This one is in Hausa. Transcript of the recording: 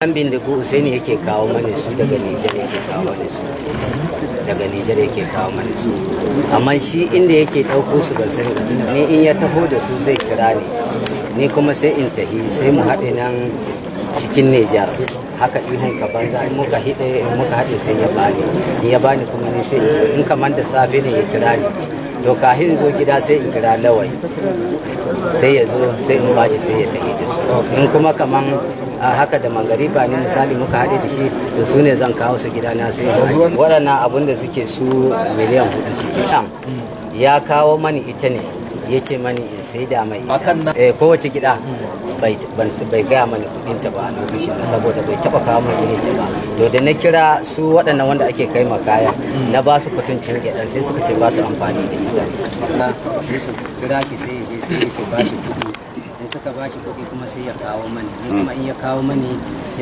An bindigu Usaini yake kawo mani su daga Nijar, yake kawo mani su daga Nijar, yake kawo mani su. Amma shi inda yake ɗauko su ban sani ba. Ni in ya taho da su zai kira ni, ni kuma sai in tahi, sai mu haɗe nan cikin Nijar haka, ihun ka banza. In muka haɗe, in muka haɗe, sai ya bani. In ya bani kuma, ni sai in kamar da safe ne ya kira ni, to kahin zo gida sai in kira Lawai, sai ya zo, sai in bashi, sai ya tafi da su. In kuma kaman a haka da mangariba ne misali muka haɗe da shi, to su ne zan kawo su gida na sai waɗannan abun da suke su 4 miliyan suke. Ya kawo mani ita ne, ya ce mani in sai da mai ita. Kowace gida bai gaya mani kudin ta ba a lokacin da, saboda bai taba kawo mani irin ta ba. To da na kira su waɗannan wanda ake kai ma kaya, na ba su kwatancin gyaɗan, sai suka ce ba su amfani da ita. Sai su kira shi, sai ya je, sai su ba shi kuɗi. In suka ba shi kuɗi kuma, sai ya kawo mani. Ni kuma in ya kawo mani sai